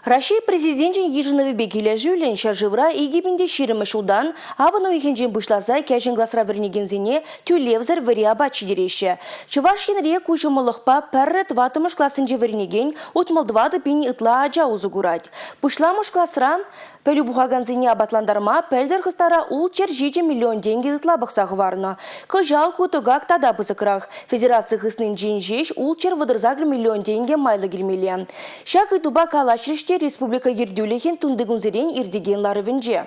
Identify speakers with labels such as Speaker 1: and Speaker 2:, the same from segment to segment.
Speaker 1: Раҫҫей Президенчӗн йышӑнӑвӗпе килӗшӳллӗн ҫӗршывра 2020 ҫултан авӑн уйӑхӗнчен пуҫласа кӗҫӗн класра вӗренекенсене тӳлевсӗр вӗри апат ҫитереҫҫӗ. Чӑваш Енре ку ҫӑмӑллӑхпа пӗрре тӑваттӑмӗш классенче вӗренекен 64 пин ытла ача усӑ курать. Пуҫламӑш класра Пӗлӳ пухакансене апатлантарма пӗлтӗр хыстара 607 миллион тенкӗ ытла пӑхса хӑварнӑ. Кӑҫал ку тӑкак тата пысӑкрах. Федераци хыснинчен ҫеҫ 638 миллион тенкӗ майлӑ килмелле. Ҫак ыйтупа калаҫрӗҫ те республика ертӳлӗхӗн тунтикунсерен иртекен ларӑвӗнче.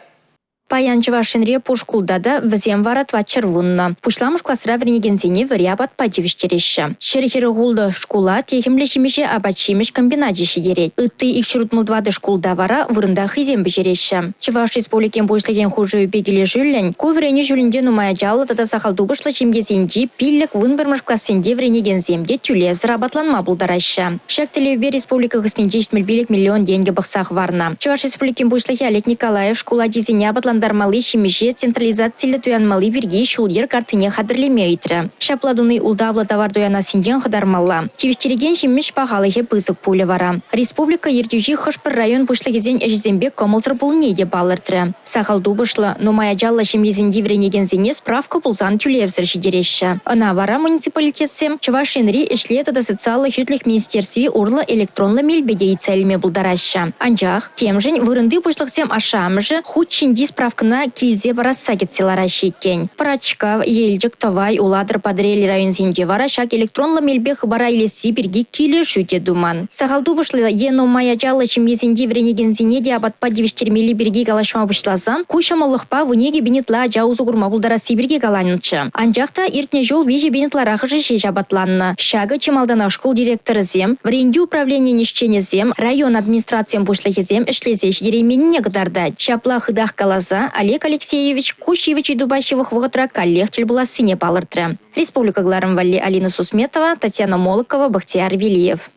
Speaker 2: Паян Чӑваш Енре пур шкулта та вӗсем вара тӑватҫӗр вуннӑ. Пуҫламӑш класра вӗренекенсене вӗри апатпа тивӗҫтереҫҫӗ. 146 шкула техӗмлӗ ҫимӗҫе апат-ҫимӗҫ комбиначӗ ҫитерет. Ытти 264 шкулта вара вырӑнта хӑйсем пӗҫереҫҫӗ. Чӑваш Республикин Пуҫлӑхӗн хушӑвӗпе килӗшӳллӗн ку вӗренӳ ҫулӗнче нумай ачаллӑ тата сахал тупӑшлӑ ҫемьесенчи пиллӗк-вунпӗрмӗш классенче вӗренекенсем те тӳлевсӗр апатланма пултараҫҫӗ. Ҫак тӗллевпе республика хыснинче 75 миллион тенкӗ пӑхса хӑварнӑ. Чӑваш Республикин Пуҫлӑхӗ Олег Николаев шкул ачисене апатлантармалли ҫимӗҫе централизациллӗ туянмалли пирки ҫул-йӗр карттине хатӗрлеме ыйтрӗ. Ҫапла туни ултавлӑ тавар туянассинчен хӑтармалла. Тивӗҫтерекен ҫимӗҫ пахалӑхӗ пысӑк пулӗ вара. Республика ертӳҫи хӑш-пӗр район пуҫлӑхӗсен ӗҫӗсемпе кӑмӑлсӑр пулнине те палӑртрӗ. Сахал тупӑшлӑ, нумай ачаллӑ ҫемьесенчи вӗренекенсене справка пулсан тӳлевсӗр ҫитереҫҫӗ. Ӑна вара муниципалитетсем Чӑваш Енри Ӗҫлев тата социаллӑ хӳтлӗх министерстви урлӑ электронлӑ мелпе те ыйтса илме пултараҫҫӗ. Анчах, темшӗн, вырӑнти пуҫлӑхсем ашшӗ-амӑшӗ хут ҫинчи справкӑна килсе парасса кӗтсе лараҫҫӗ иккен. Пӑрачкав, Елчӗк, Тӑвай, Улатӑр, Патӑрьел районсенче вара ҫак электронлӑ мелпе хыпара илесси пирки килӗшӳ те туман. Сахал тупӑшлӑ е нумай ачаллӑ ҫемьесенчи вӗренекенсене те апатпа тивӗҫтермелли пирки калаҫма пуҫласан ку ҫӑмӑллӑхпа 12 пин ытла ача усӑ курма пултарасси пирки каланӑччӗ. Анчах та иртнӗ ҫул 3 пин ытларахӑшӗ ҫеҫ апатланнӑ. Ҫакӑ чи малтанах шкул директорӗсем, вӗрентӳ управленийӗн ӗҫченӗсем, район администрацийӗн пуҫлӑхӗсем ӗҫлесе ҫитерейменнине кӑтартать. Ҫапла хытах каласа Олег Алексеевич ку ҫивӗч ыйтупа ҫывӑх вӑхӑтра каллех тӗл пулассине палӑртрӗ. Республика кӑларӑм валли Алина Сусметова, Татьяна Молокова, Бахтияр Велиев.